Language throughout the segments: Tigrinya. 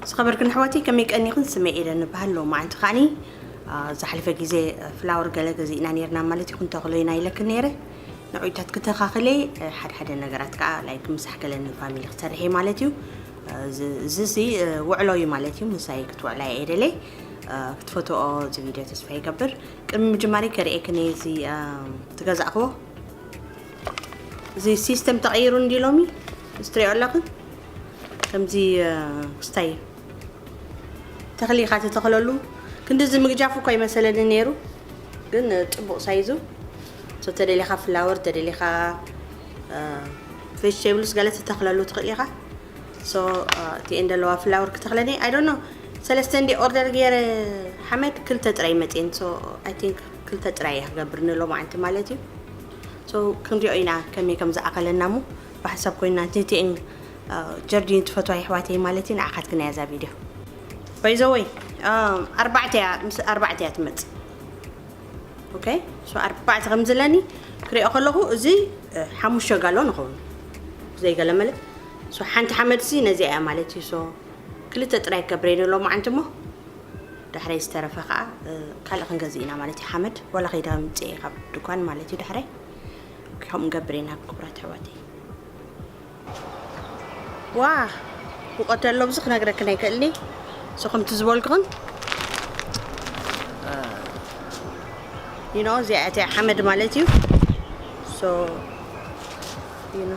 ዝኸበርክን ኣሕዋተይ፣ ከመይ ቀኒኽን? ስመይ ኤደን እበሃል። ሎማዓንቲ ከዓኒ፣ አ፣ ዝሓለፈ ግዜ ፍላወር ገለ ገዚእና ነይርና ማለት እዩ፣ ክንተኽሎ ኢና ኢለክን ነይረ። ንዑይታት ክተኻኽለ፣ እ፣ ሓደ ሓደ ነገራት ከዓ፣ ላይክ፣ ምሳሕ ገለ ንፋሚሊ ክሰርሕ እየ ማለት እዩ። እ፣ እዚ፣ እዚ ሲ፣ እ፣ ውዕሎ እዩ ማለት እዩ። ምሳይ ክትውዕላ እየ ደለይ። እ፣ ክትፈትኦ እዚ ቪድዮ ተስፋ ይገብር። ቅድሚ ምጅማሪ ከርእየክን እየ እዚ፣ እ፣ ትገዛእኽዎ። እዚ ሲስተም ተቐይሩ እንዲ ሎሚ፣ እዚ ትሪኦ ኣለኽን? ከምዚ፣ እ፣ ክስታይ ተኽሊ ኢኻ ትተኽለሉ። ክንድዚ ምግጃፉ እኮ ኣይመሰለኒ ነይሩ፣ ግን፣ እ፣ ጽቡቕ ሳይዙ። ሶ ተደሊኻ ፍላወር፣ ተደሊኻ፣ እ፣ ቬጅቴብልስ ገለ ትተኽለሉ ትኽእል ኢኻ። ሶ፣ እ፣ እቲኤን ዘለዋ ፍላወር ክተኽለኒ፣ I don't know፣ ሰለስተ እንዲ ኦርደር ገይረ ሓመድ ክልተ ጥራይ መጽየን። ሶ፣ I think ክልተ ጥራይ እየ ክገብር ንሎማዓንቲ ማለት እዩ። ሶ፣ ክንሪኦ ኢና ከመይ ከም ዝኣኸለና እሞ፣ ብሓሳብ ኮይና፣ እቲኤን፣ እ፣ ጀርዲን ትፈትዋ የሕዋተይ ማለት እዩ፣ ንዓኻትክን እያ እዛ ቪድዮ። By the way፣ እ፣ ኣርባዕተ እያ፣ ምስ ኣርባዕተ እያ ትመጽእ። ኦኬ፣ ሶ ኣርባዕተ ከም ዝለኒ ክሪኦ ከለኹ፣ እዚ፣ እ፣ ሓሙሽተ ጋሎን ይኸውን። ዘይገለመለ። ሶ ሓንቲ ሓመድ ሲ ነዚኣ እያ ማለት እዩ። ሶ ክልተ ጥራይ ክገብረ እዩ ንሎማዓንቲ እሞ፣ ዳሕራይ ዝተረፈ ከዓ፣ እ፣ ካልእ ክንገዝእ ኢና ማለት እዩ። ሓመድ ዋላ ከይዳ ምፅእ እየ ካብ ድኳን ማለት እዩ። ዳሕራይ ከምኡ ንገብር ኢና ክቡራት ኣሕዋተይ። ዋ፣ ሙቐት ኣሎ፣ ብዙ ክነግረክን ኣይክእልኒ። ሶ ከምቲ ዝበልኩኽን፣ ዩ ኖ፣ እዚኣ እቲኣ ሓመድ ማለት እዩ። ሶ፣ ዩ ኖ፣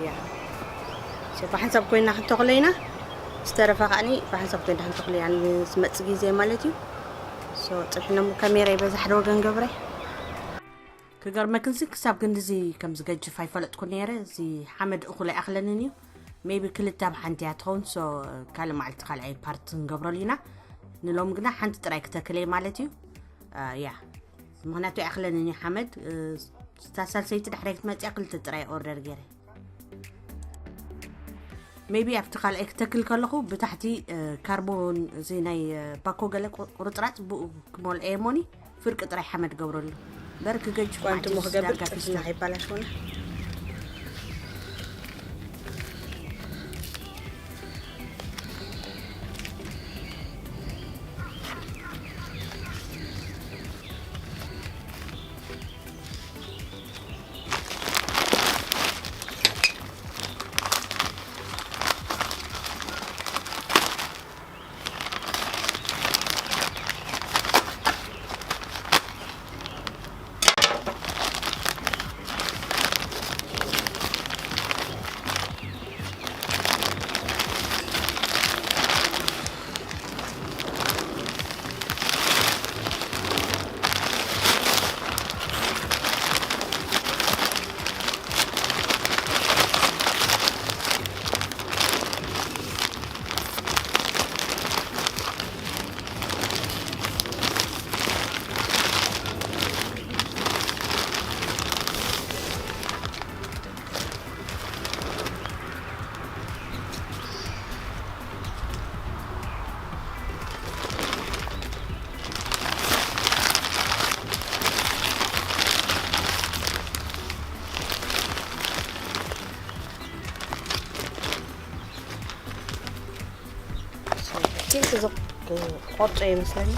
ያ። ሶ ብሓንሳብ ኮይና ክንተኽሎ ኢና። ዝተረፈ ከዓኒ ብሓንሳብ ኮይና ክንተኽሎ ኢና ንዝመጽእ ግዜ ማለት እዩ። ሶ ጽንሕኖም ካሜራ ይበዛሕ ዶ ወገን ገብረ? ክገርመክንሲ ክሳብ ክንድዚ ከም ዝገጅፍ ኣይፈለጥኩ ነይረ። እዚ ሓመድ እኹል ኣይኣኽለንን እዩ። ሜቢ ክልተ ኣብ ሓንቲ እያ ትኸውን። ሶ ካልእ መዓልቲ ካልኣይ ፓርት ክንገብረሉ ኢና። ንሎም ግና ሓንቲ ጥራይ ክተክለይ ማለት እዩ። አ፣ ያ። ምኽንያቱ ኣይኣኽለንን እዩ ሓመድ። እ፣ እታ ሳልሰይቲ ዳሕራይ ክትመጽያ ክልተ ጥራይ ኦርደር ገይረ። ሜቢ ኣብቲ ካልኣይ ክተክል ከለኹ ብታሕቲ፣ እ፣ ካርቦን፣ እዚ ናይ፣ እ፣ ባኮ ገለ ቁ-፣ ቁርጽራጽ ብኡ ክመልኦ እየ እሞኒ፣ ፍርቂ ጥራይ ሓመድ ገብረሉ። እምበር ክገጅፍ ጓንት ማዕድን እሞ ክገብር ዳርጋ ጥፍና ፊስቶ። ከይባላሽወና። ቲንክ እዚ ክቆርጦ ይመስለኒ።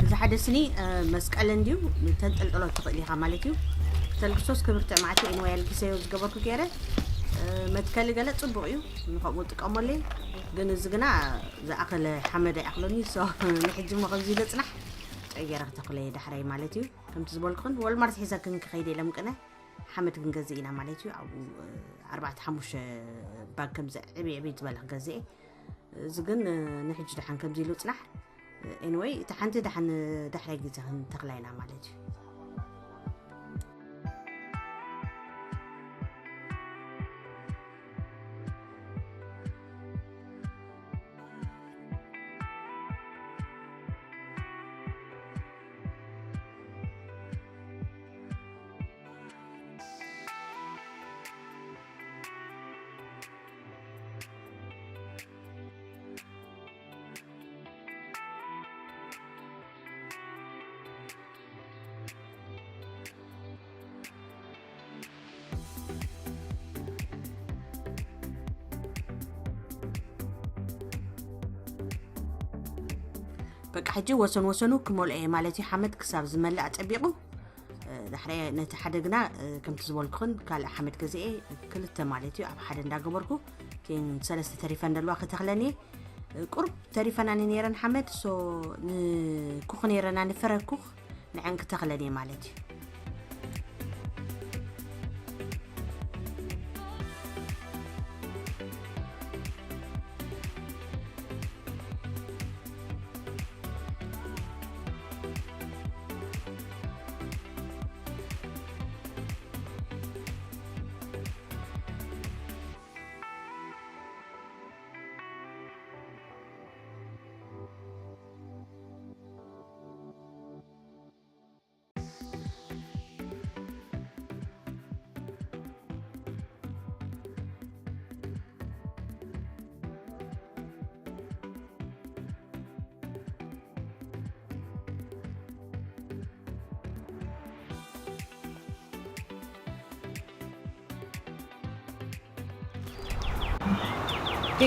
እዚ ሓደ ስኒ፣ እ፣ መስቀል እንድዩ፣ ተንጠልጥሎ ትኽእል ኢኻ ማለት እዩ። ተልግሶስ ክብርቲ ማዕቲ፣ ኤንዋይ ኣልጊሰዮ ዝገበርኩ ገይረ፣ እ፣ መትከሊ ገለ ጽቡቕ እዩ፣ ንኸምኡ ጥቀመሉ እየ። ግን እዚ ግና ዝኣኸለ ሓመድ ኣይኣኽለኒ፣ ሶ ንሕጂ እሞ ከምዚ ኢለ ጽናሕ፣ ጨየረ ክተኽሎ እየ ዳሕራይ ማለት እዩ። ከምቲ ዝበልኩኽን፣ ወልማርት ሒዘክን ክኸይድ ኢለ ምቅነ። ሓመድ ክንገዝእ ኢና ማለት እዩ። ኣብኡ፣ እ፣ ኣርባዕተ ሓሙሽተ ባግ ከምዚ ዕብይ ዕብይ ዝበለ ክገዝእ እየ። እዚ ግን፣ እ፣ ንሕጂ ደሓን ከምዚ ኢሉ ጽናሕ። ኤኒወይ፣ እታ ሓንቲ ደሓን፣ ዳሕራይ ግዜ ክንተኽላ ኢና ማለት እዩ። በቃ ሕጂ ወሰን ወሰኑ ክመልኦ እየ ማለት እዩ። ሓመድ ክሳብ ዝመልእ ኣጸቢቑ፣ እ፣ ዳሕራይ ነቲ ሓደ ግና፣ እ፣ ከምቲ ዝበልኩኽን ካልእ ሓመድ ገዚኤ ክልተ ማለት እዩ ኣብ ሓደ እንዳገበርኩ፣ እተን ሰለስተ ተሪፈን ዘለዋ ክተኽለን እየ። እ፣ ቁሩብ ተሪፈናኒ ነይረን ሓመድ፣ ሶ ንኩኽ ነይረና ንፍረ ኩኽ ንዐን ክተኽለን እየ ማለት እዩ።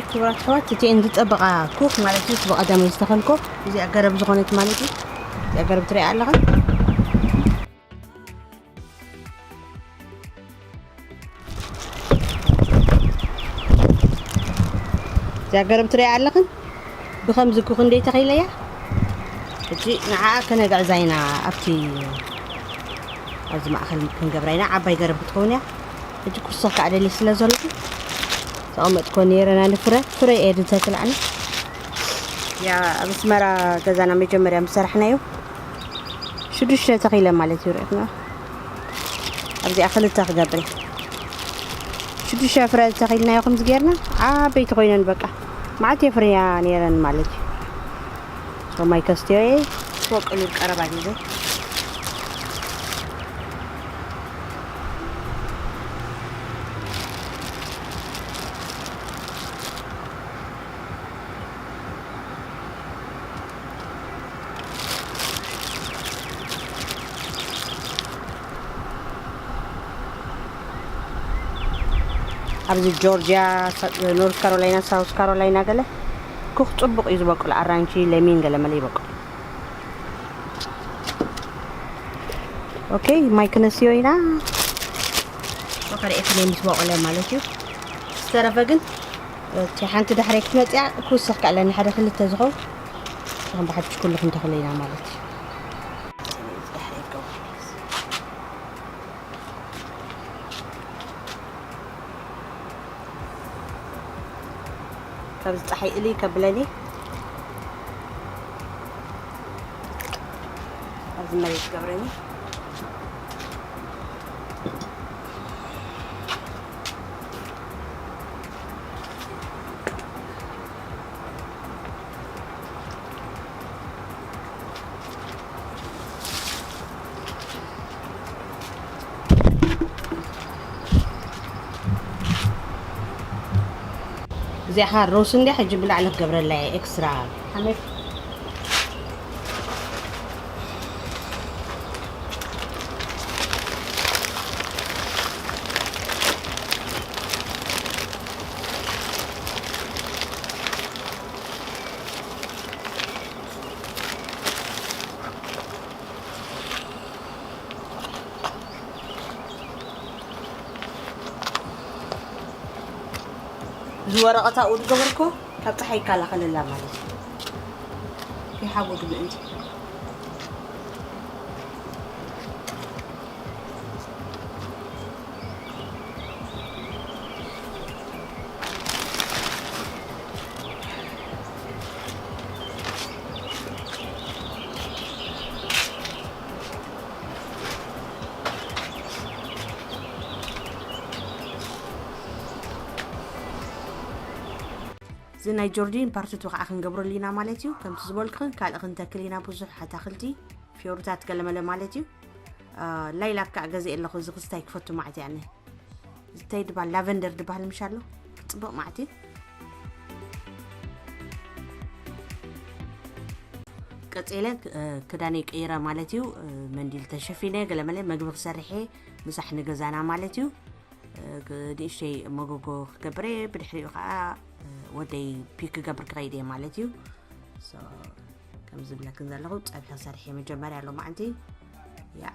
ክቡራት ኣሕዋት፣ እቲኤን ዝጠበቓ ኩኽ ማለት እዩ፣ እቲ ብቐደም ዝተኸልኮ፣ እዚኣ ገረብ ዝኾነት ማለት እዩ። እዚኣ ገረብ ትሪኣ ኣለኻ? እዚኣ ገረብ ትሪኣ ኣለኽን? ብኸምዚ ኩኽ እንደ ተኺለያ፣ ሕጂ ንዓኣ ከነግዕዛ ኢና፣ ኣብቲ፣ ኣብዚ ማእከል ክንገብራ ኢና። ዓባይ ገረብ ክትኸውን እያ። ሕጂ ክውሰኽ ከኣ ደልየ ስለ ዘለኹ፣ ዘቐመጥኮ ነይረና ንፍረ፣ ፍረ እየ ዝተክል ኣነ። ያ፣ ኣብ ኣስመራ ገዛና መጀመርያ ምስ ሰራሕናዮ፣ ሽዱሽተ ተኺለ ማለት እዩ፣ ርኢኽና። ኣብዚኣ ክልተ ክገብር እየ። ሽዱሽተ ፍረ ዝተኺልናዮ ከምዚ ጌርና፣ ዓበይቲ ኮይነን በቃ። መዓት የፍርያ ነይረን ማለት እዩ። ሶ ማይ ከስትዮ እየ። ክበቁል እዩ ቀረባ ግዜ። ኣብዚ ጆርጅያ፣ ሳ-፣ ኖርት ካሮላይና፣ ሳውት ካሮላይና ገለ ኩኽ ጽቡቕ እዩ ዝበቁል፣ ኣራንቺ፣ ለሚን ገለ መለ ይበቁል። ኦኬ፣ ማይ ክነስዮ ኢና። ወኸረ ኤፍሬም ምስ በቆለ ማለት እዩ። ዝተረፈ ግን እቲ ሓንቲ ዳሕረይ ክትመጽያ ክውስኽ ከኣለኒ ሓደ ክልተ ዝኸውን። ንኹም ብሓድሽ ኩሉ ክንተኽሎ ኢና ማለት እዩ። ካብዚ ጸሓይ እልይ ከብለኒ ኣብዚ መሬት ገብረኒ። እዚኣ ሮስ እንዲያ ሕጂ ብላዕሊ ክገብረላ እየ ኤክስትራ ሓመድ። እዚ ወረቐት ኣብኡ ዝገበርኮ ካብ ፀሓይ ይከላኸለላ ማለት እዩ። ከይሓወግ ምእንቲ። እዚ ናይ ጆርዲን ፓርት ቱ ከዓ ክንገብረሉ ኢና ማለት እዩ። ከምቲ ዝበልኩኽን ካልእ ክንተክል ኢና፣ ብዙሕ ኣታኽልቲ፣ ፍዮርታት ገለመለ ማለት እዩ። አ፣ ላይላክ ከዓ ገዚአ ኣለኹ፣ እዚ ክስታይ ክፈቱ ማለት እየ ኣነ። እንታይ ድባል ላቨንደር ድባል ምሽ ኣሎ፣ ጽቡቕ ማለት እዩ። ቀጺለ፣ እ፣ ክዳነይ ቀይረ ማለት እዩ። እ፣ መንዲል ተሸፊነ፣ ገለመለ መግቢ ክሰርሕ እየ፣ ምሳሕ ንገዛና ማለት እዩ። እ፣ ግ-፣ ንእሽተይ መጎጎ ክገብር እየ፣ ብድሕሪኡ ከዓ፣ እ፣ ወደይ ፒክ ክገብር ክኸይድ እየ ማለት እዩ። ሶ፣ ዝብለክን ዘለኹ ጸብሒ ክሰርሕ እየ መጀመርያ ሎማዓንቲ። ያ።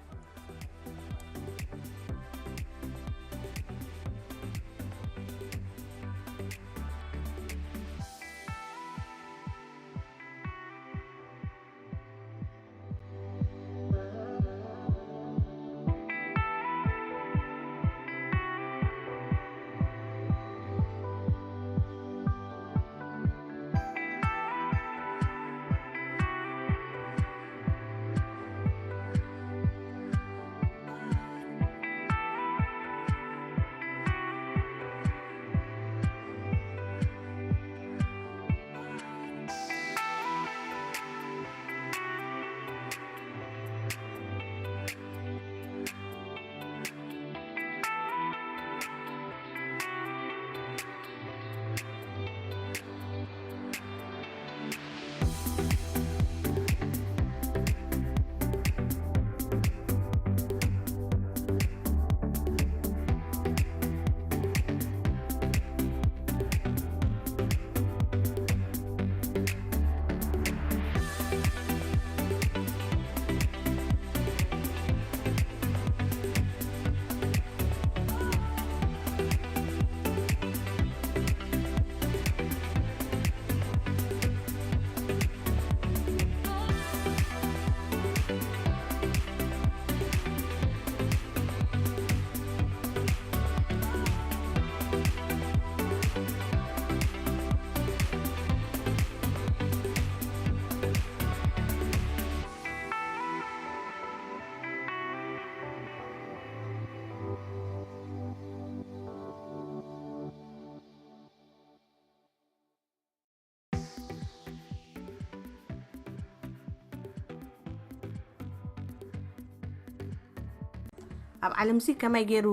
ኣብ ዓለምሲ ከመይ ገይሩ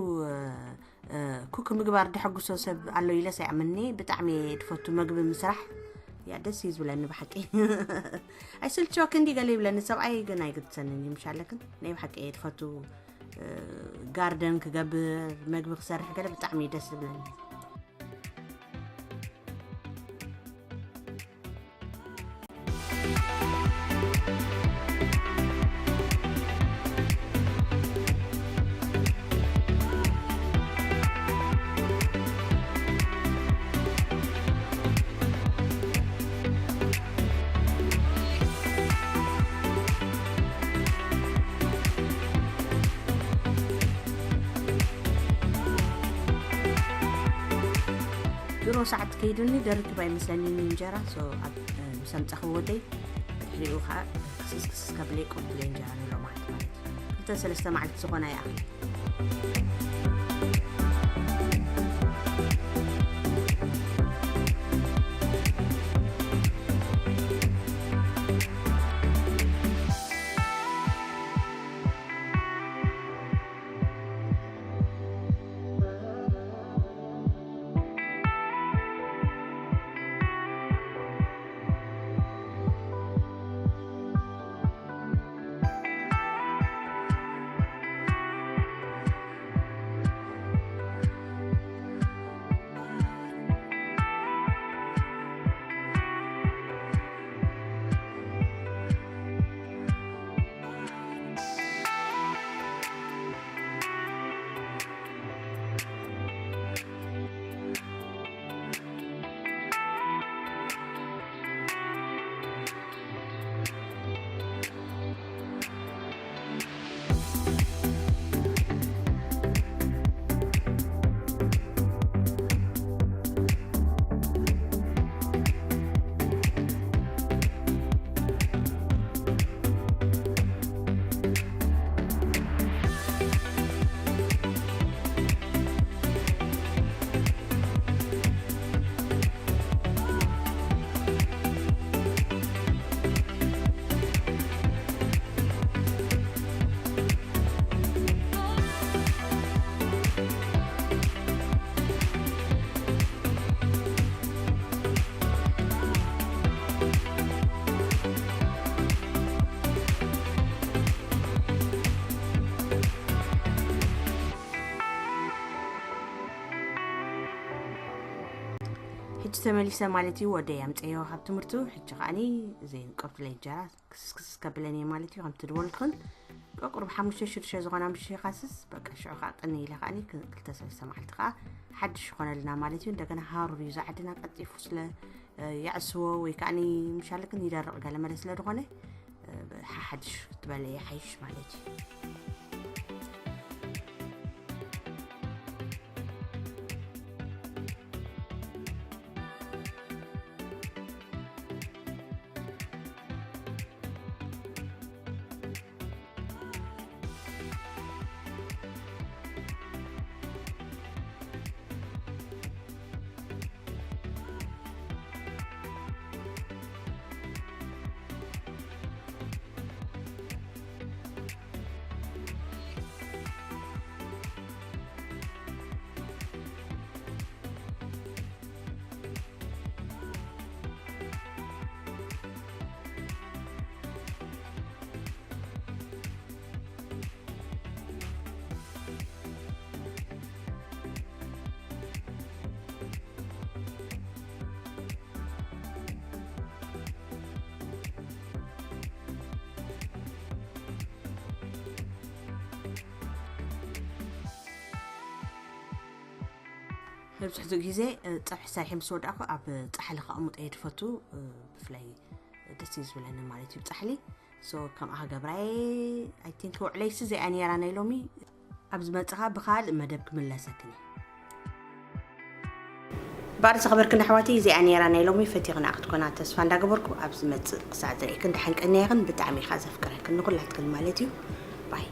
ኩክ ምግባር ደሐጉሶ ሰብ ኣሎ ኢለስ ኣይኣምንኒ። ብጣዕሚ እየ ድፈቱ መግቢ ምስራሕ። ያ ደስ እዩ ዝብለኒ ብሓቂ። ኣይስልቸወክ እንዲ ገለ ይብለኒ ሰብኣይ ግን ኣይግድሰንን እዩ ምሻለክን። ናይ ብሓቂ እየ ድፈቱ ጋርደን ክገብር መግቢ ክሰርሕ ገለ ብጣዕሚ እዩ ደስ ዝብለኒ። ድሮ ሰዓት ከይዱኒ ደርክብ ኣይመስለኒን እንጀራ። ሶ ኣብ ምስ ኣምጻኽዎ ወደይ ድሕሪኡ ከዓ ክስስ ክስስ ከብለይ ቁርጥለይ እንጀራ ንሎ ማለት ማለት እዩ። ክልተ ሰለስተ መዓልቲ ዝኾና ይኣኽል። ተመሊሰ ማለት እዩ። ወደይ ኣምፀዮ ካብ ትምህርቱ። ሕጂ ከዓኒ ዘይንቀብትለ እንጀራ ክስክስ ከብለን እየ ማለት እዩ። ከምቲ ድበልኩን ቀቁር ብሓሙሽተ ሽዱሽተ ዝኾና ምሽ ይኻስስ በቃ ሽዑ ከዓ ቅኒ ኢለ ከዓኒ ክልተ ሰለስተ መዓልቲ ከዓ ሓድሽ ይኾነልና ማለት እዩ። እንደገና ሃሩር እዩ ዝዓድና ቀልጢፉ ስለ የዕስዎ ወይ ከዓኒ ምሻልክን ይደርቕ ገለ መለ ስለ ዝኾነ ሓሓድሽ ክትበለ ይሓይሽ ማለት እዩ። መብዝሕትኡ ግዜ ፀብሒ ሰሪሐ ምስ ወዳእኩ ኣብ ፃሕሊ ከቕምጦ እየ ዝፈቱ። ብፍላይ ደስ እዩ ዝብለኒ ማለት እዩ ፃሕሊ። ሶ ከምኣ ክገብራ እየ። ኣይ ቲንክ ውዕለይሲ እዚኣ ነይራ ናይ ሎሚ። ኣብ ዝመፅኻ ብካልእ መደብ ክምለሰክን እየ። ባር ዝኸበርክን ኣሕዋተይ እዚኣ ነይራ ናይ ሎሚ። ፈቲኽና ክትኮና ተስፋ እንዳገበርኩ ኣብ ዝመፅእ ክሳዕ ዝርእየክን ደሓን ቀንየኽን። ብጣዕሚ ኢኻ ዘፍቅረክን ንኩላትክን ማለት እዩ። ባይ።